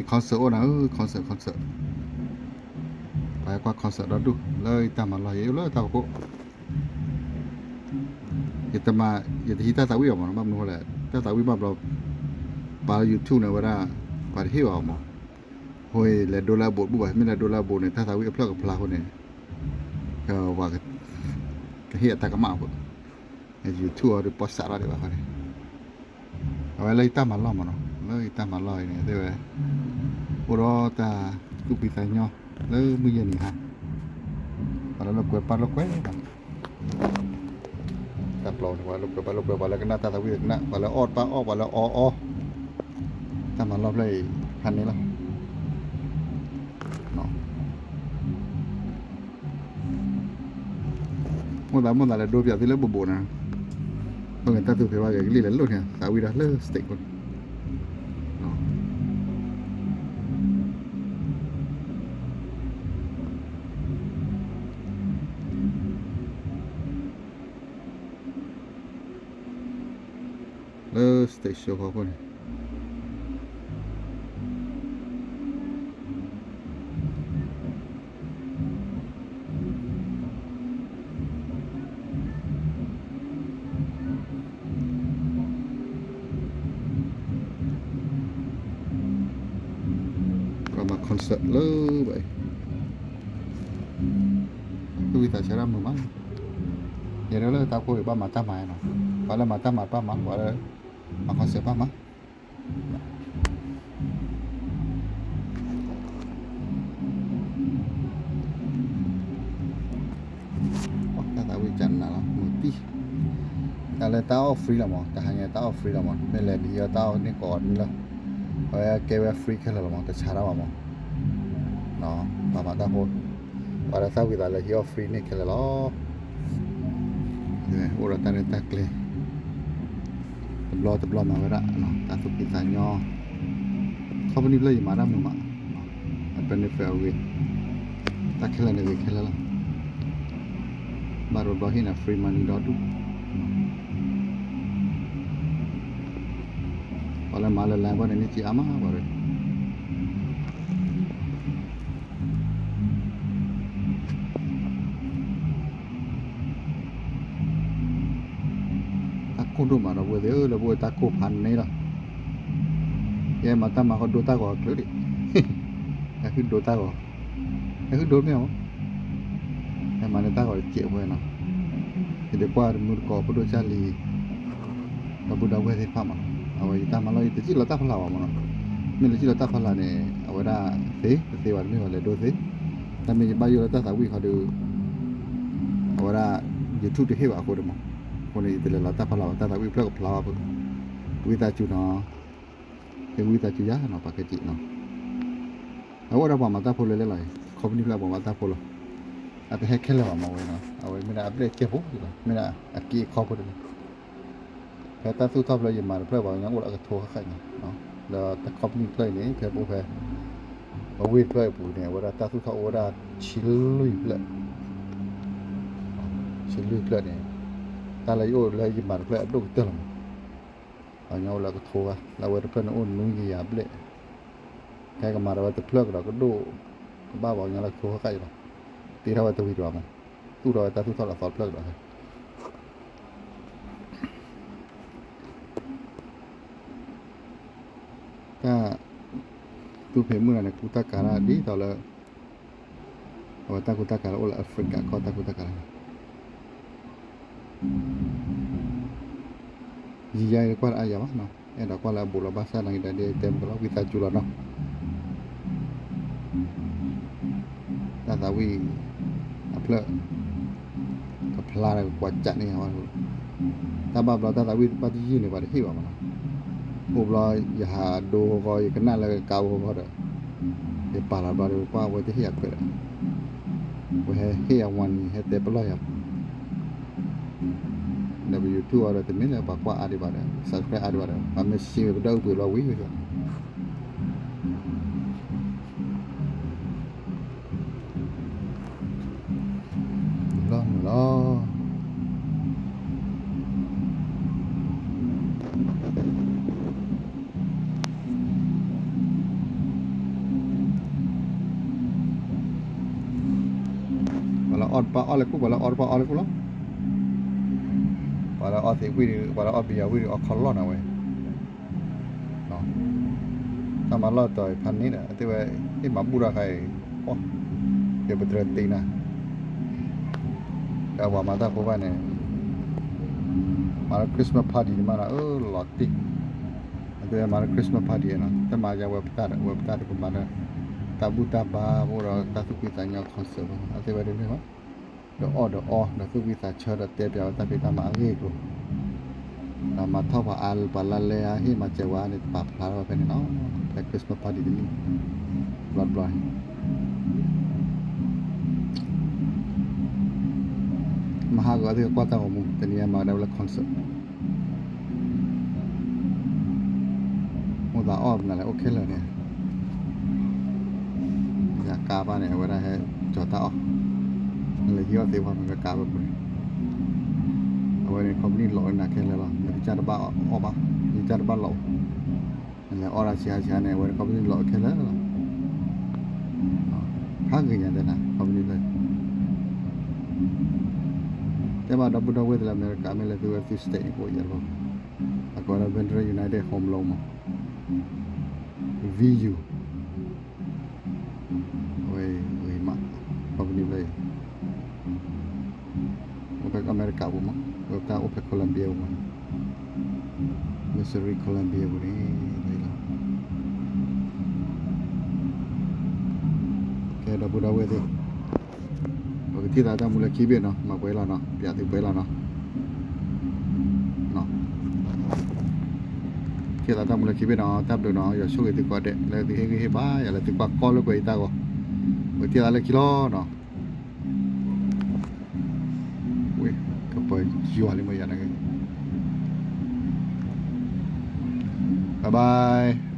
concert အိၣ်နၤဧၢ, concert concert, ပှၤဟဲကွၢ် concert ဒီဒူၣ် လၢယတၢ်မၤလီၢ် ယအိၣ်လၢတၢ်ဖီခိၣ်, ယတမၤ, ယတဟံးတၢ်သးဝံၣ်အီၤမးနီၤ, ဘၣ်မနုၤဃိလဲၣ် တၢ်သးဝံၣ်ဘၣ်ဘျီ, ပာ်လၢ YouTube န့ၣ်ဝဲဒၣ်, ပှၤတဟ့ၣ်ဘၣ်အီၤမး, အဃိလဲၤဒိလၢအဘူးတဘူၣ်ဘၣ်, မ့ၢ်လဲၤဒိလၢအဘူးန့ၣ် တၢ်သးဝံၣ်အဖျၢၣ်ကဖျါအဃိန့ၣ်, ပှၤကဟ့ၣ်အတၢ်ကမၣ်အဃိ, YouTube အီၤဒီးပီၣ်စးထီၣ်ဒံးဘၣ်ဃိန့ၣ်, အဝဲလၢယတၢ်မၤလီၢ်မးနီၤ, လၢယတၢ်မၤလီၢ်အံၤန့ၣ် သ့ၣ်ဝဲ, အိၣ်ဒီးတၢ်သူၣ်ဖှံသးညီ, လၢမုၢ်ယဲၢ်နံၤဟါ, ပှၤလၢလိာ်ကွဲပာ်လိာ်ကွဲ, တၢ်ပျီန့ၣ် ပှၤလၢလိာ်ကွဲပာ်လိာ်ကွဲ, ပှၤလၢကနၣ်တၢ်သးဝံၣ်ကနၣ်, ပှၤလၢအီၣ်တၢ်အီၣ်, ပှၤလၢအီအီ, တၢ်မၤလီၢ်ဖျၢၣ်အံၤ, ဖးန့ၣ်လီၤ. မိၣ်သးမိၣ်သးလဲၤဒိပၠးသုလၢဘူးဘူးန့ၣ်, ဘၣ်ဂ့ၤတၢ်သူၣ်ဖှံဘၣ်ဂ့ၤကလံၣ်လဲၤလိာ်န့ၣ် သးဝံၣ်ဒီးလၢ stage ဖိန့ၣ် လၢ stage show ဃီဖိန့ၣ် ပှၤမၤ concert လၢဘၣ်အံၤ, သူၣ်ဝံသးဆၢဒၣ်မုာ်မး, ယဲဒၣ်လၢတၢ်ကိၢ်အံၤဘၣ်မၤတၢ်မၤနီၤ, ပှၤလၢမၤတၢ်မၤတဖၣ်မၤ, ပှၤလၢမၤ concert တဖၣ်မၤ တၢ်သးဝံၣ်ကနးလီၤ မုာ်တံၢ်, တၢ်လၢတၢ်အီၣ် free လီၤမး, တဟါညါတၢ်အီၣ် free လီၤမး, မ့ၢ်လဲၤဒ်အီၤတၢ်အီၣ်န့ၢ်ကိးအီၤတမံၤလၢ, အဝဲကဲဝဲ free ခဲလၢာ်လီၤမး, တဆါတၢ်ဘၣ်မး, ပှၤမၤတၢ်ဖိ, ပှၤဒီးသၣ်ဝံၤသးလၢဟံးအီၣ် free န့ၢ်ခဲလၢာ်လီၤ. အိၣ်ဒီးတၢ်ရဲၣ်တၢ်ကျဲၤ, တဘျီတဘျီမၤဝဲဒၣ် တၢ်သူၣ်ဖှံသးညီ, company ဖျၢၣ်အံၤမၤတၢ်မုာ်မး, အ benefit အဂ့ၤ, တၢ်ခဲလၢာ်န့ၣ်ဂ့ၤခဲလၢာ်လီၤ, ဘၣ်တဘျီဟ့ၣ်နၤ free money ဒီဒူၣ်, ပှၤလၢမၤလၢ line ဘၣ်န့ၣ် န့ၢ်စ့အါမးပှၤဒီး တၢ်ကိၢ်ဒိၣ်မးဒီပုၢ်ဝဲၢ်သ့ၣ်ဧၢ, လၢပဝဲတၢ်ကိၢ်ဖးန့ၣ်လီၤ, ယဲမၤတၢ်မၤဃီဒိတၢ်ဂီၤအချၢဒံး, ဟဲဃုဒိတၢ်ဂီၤ, ဟဲဃုဒိမ့ၢ်ဧါ, ဟဲမၤန့ၢ်တၢ်ဂီၤတစဲးဝဲနီၤ, ယဒုးကွၢ်တမုၢ်တကိးဖိဒိၣ်ကၢ်လံၤ ဒီပုၢ်ဒီဝဲၢ်သ့ၣ်တဖၣ်မးနီၤ, အဝဲယတၢ်မၤလီၢ်အံၤ တစံၣ်လီၤတၢ်ဖီလာ်ဘၣ်မးနီၤ, မ့ၢ်လၢစံၣ်လီၤတၢ်ဖီလာ်န့ၣ် အဝဲဒၣ်သ့, တသ့ဘၣ်တမ့ၢ်ဘၣ်လဲၤဒိသ့, တၢ်မ့ၢ်ယဘၣ်ယိၣ်လၢတၢ်သးဝံၣ်ခီဒီး အဝဲဒၣ် YouTube တဟ့ၣ်ဘၣ်အဃိဒီးမး, အဃိန့ၣ် ယတလဲၤလီၤတၢ်ဖီလာ်ဘၣ်, တၢ်သးဝံၣ်ဖျၢၣ်ကဖျါဘၣ်ဖိ, ဝံသးစူၤနီၤ, ကဝံသးစူၤယၤနီၤ ပှၤခဲက့ၤနီၤ, အအိၣ်ဒၣ်ပှၤမၤတၢ်ဖိလၢလဲၣ်လီၤ, company ဖျၢၣ်ပှၤမၤတၢ်ဖိလီၤ, အတဟဲခဲလၢာ်ဘၣ်မးဝဲနီၤ, အဝဲမ့ၢ်ဒၣ်အဘျဲၣ်ကဲဖိလီၤ, မ့ၢ်ဒၣ်အက့အခီဖိတဂ့ၤ ဖဲတၢ်သူၣ်ထီၣ်ဖျၢၣ်ယမၤတဖျၢၣ်ပှၤကညီအိၣ်လၢအကထိဃၣ်ဃၣ်န့ၣ်, ဒီးတၢ် company ဖျၢၣ်အံၤန့ၣ် ဖဲပအိၣ်ဖဲ အဝ့ၢ်တဖျၢၣ်အပူၤန့ၣ် အဝဲဒၣ်တၢ်သူၣ်ထီၣ်အိၣ်ဝဲဒၣ်ဆံလွံၢ်ဖျၢၣ်, ဆံလွံၢ်ဖျၢၣ်န့ၣ်, တၢ်လၢယအိၣ်လၢယမၤတဖျၢၣ်အဒိၣ်ကတၢၢ်လီၤမး, ပှၤကညီအိၣ်လၢအကထိဃၣ်, လၢအဝဲတဖျၢၣ်န့ၣ်အိၣ်နွံကယၤဘျဲၣ်, ဖဲကမၤဒီးဝဲတဖျၢၣ်ကဒီးကဒိၣ်, ကဘၣ်ပှၤကညီလၢကထိဃၣ်ဃၣ်အံၤလီၤ, တ့ထီၣ်ဝဲတဝံၤတဘၣ်မး, သူၣ်ထီၣ်ဝဲတၢ်သူၣ်ထီၣ်လၢအသီတဖျၢၣ်ကဒီး တၢ် သူဖံးမုၢ်လၢ်န့ၣ် ကူတၢ်ကၤလၢဒ်သိးလၢ အဝဲတၢ်ကူတၢ်ကၤလၢအိၣ်လၢ Africa ကီၢ်တၢ်ကူတၢ်ကၤလၢ ယံာ်ယါအံၤကွၢ်လၢအါယၤဘၣ်နီၤ, အဲၣ်ဒိးကွၢ်လၢအဘူးလီၤ ဘၣ်ဆၣ်သနာ်က့ဒီး တဲမုၢ်ကလီၤ ဝံသးစူၤလီၤနီၤ. တၢ်သးဝံၣ်အဖျၢၣ် ကဖျါဒီးကကွၢ်ကၠးန့ၢ်ယၤဘၣ်, တၢ်ဘၣ်ဘျီတၢ်သးဝံၣ်ဘၣ်တယုၢ်န့ၣ် ပှၤတဟ့ၣ်ဘၣ်မးနီၤ. အိၣ်ဘျီယဟးဒိဂီၤဂီၤ ယကနၣ်လၢကါဂီၤဂီၤဒီး ယပာ်လီၤဘျီဒီး ပှၤဝဲတဟ့ၣ်ယၤခွဲးဒီး ဝဲဟဲဟ့ၣ်ယၤဝါနံၤ ဟဲတဲပလီၢ်ယၤ ဒီးပ YouTube အီၤဒီး တမ့ၢ်လၢပှၤကွၢ်အါဒံးဘၣ်ဒီး subscribe အါဒံးဘၣ်ဒီး ပှၤမ့ၢ်ရှ့ဝဲပဒၢၣ်အုၣ်ပှ့ၤလီၤဝံၤဝဲ လီၤမုာ်လီၤ. အီၣ်တပၢ်အီၣ်လၢခိၣ် ပှၤလၢအီၣ်တပၢ်အီၣ်လၢခိၣ်လီၤ. ပှၤလၢအီသံးဝံၣ်ဒီး ပှၤလၢအီၣ်ဘံယၤဝံၣ်ဒီး အီၣ်ခီလီၢ်နၤဝဲ တၢ်မၤလီၢ်တီၤအံၤဖးန့ၣ်ဒီး အသ့ၣ်ဝဲ ဟ့ၣ်မၤဘူၣ်ထီၣ်ခါအံၤ အိၣ် ယပတြၢၤတ့နၤ ဒီးပှၤမၤတၢ်ဖိဘၣ်န့ၣ် မၤလၢ Christmas party န့ၣ်မးနီၤ အၢ လီၤတံၢ် အသ့ၣ်ဝဲမၤလၢ Christmas party နီၤ တၢ်မၤယါဝဲပတၢ်ဒီး ဝဲပတၢ်တကမၤလၢ တၢ်ဘူၣ်တၢ်ဘါဖိဒီးတၢ်သူၣ်ဖှံသးညီ concert ဖိ အသ့ၣ်ဝဲဒ်န့ၣ်မး ဒီးအီၣ်ဒီးအီဒီးသူၣ်ဖှံသးဆၢဒီးတဲပျးဝဲတၢ်ဖံးတၢ်မၤအဂ့ၢ်အကျိၤ ဒီးမၤထီၣ်ပှၤအါပှၤလါလဲအါဟ့ၣ်မၤစၢၤဝဲန့ၣ် တပာ်ဖျါထီၣ်ဝဲဖဲန့ၣ်လီၤ. ဖဲ Christmas party တနံၣ် ဘျီတဘျီ မဟါကီးသ့ၣ်ကွၢ်တၢ်ဂီၤမူ တနံၤအံၤမၤကဒါဝဲလၢ concert မိၢ်သးအီၣ်မနုၤလဲၣ် အိၣ်ခဲလၢာ်န့ၣ် ယကါဘၣ်န့ၣ် အဝဲဒၣ်ဟဲကၠီၤတၢ်အီၣ် လဲၤဟံးအီၣ်သ့ဝဲမ့ၢ်ဝဲကါဘၣ်ပူၤန့ၣ် အဝဲန့ၣ် company လီၤဝဲနၤခဲလၢာ်လီၤ နကစၢ်တဘၣ်အီၣ်ဘၣ် နကစၢ်တဘၣ်လီၤ နလဲၤအီၣ်ဒၣ်ဆံးဟါဆံးဟါန့ၣ် အဝဲန့ၣ် company လီၤခဲလၢာ်လီၤ ဖးဂ့ၤညါတဲနၤ company လၢ တဲဘၣ်ဒီပုၢ်ဒီဝဲၢ်သ့ၣ်လၢအမဲရကၤ မ့ၢ်လဲၤသုဝဲသု state န့ၣ် ကအိၣ်ယဲၢ်တဘီ အကိးလၢ Veteran United Home Loan မး V U အဝဲဂ့ၤမး company လၢ အိၣ်ဖဲအမဲရကၤပူၤမး ဝဲတၢ်အိၣ်ဖဲ Colombia ပူၤမး Missouri Colombia ပူၤန့ၣ် လီၤ ကဲဒီပုၢ်ဒီဝဲၢ်သ့ၣ် ပကထံၣ်သးတၢ်မူလၢခံဘ့ၣ်နီၤ မၤပှဲၤလီၤနီၤ ပျးသုပှဲၤလီၤနီၤ ထံၣ်သးတၢ်မူလၢခံဘ့ၣ်နီၤ တၢ်ဘျုးနီၤ ယွၤဆိၣ်ဂ့ၤသုကိးဂၤဒဲး လၢသုဟ့ၣ်ဂံၢ်ဟ့ၣ်ဘါယၤလၢသုကွၢ်ကီလၢကွဲးယတၢ်ဂီၤ ပကထံၣ်သးလၢခံလီၤနီၤ ဝ့ၢ် ကပၢၤယွၤလံမ့ၢ်ယၤန့ၣ် bye bye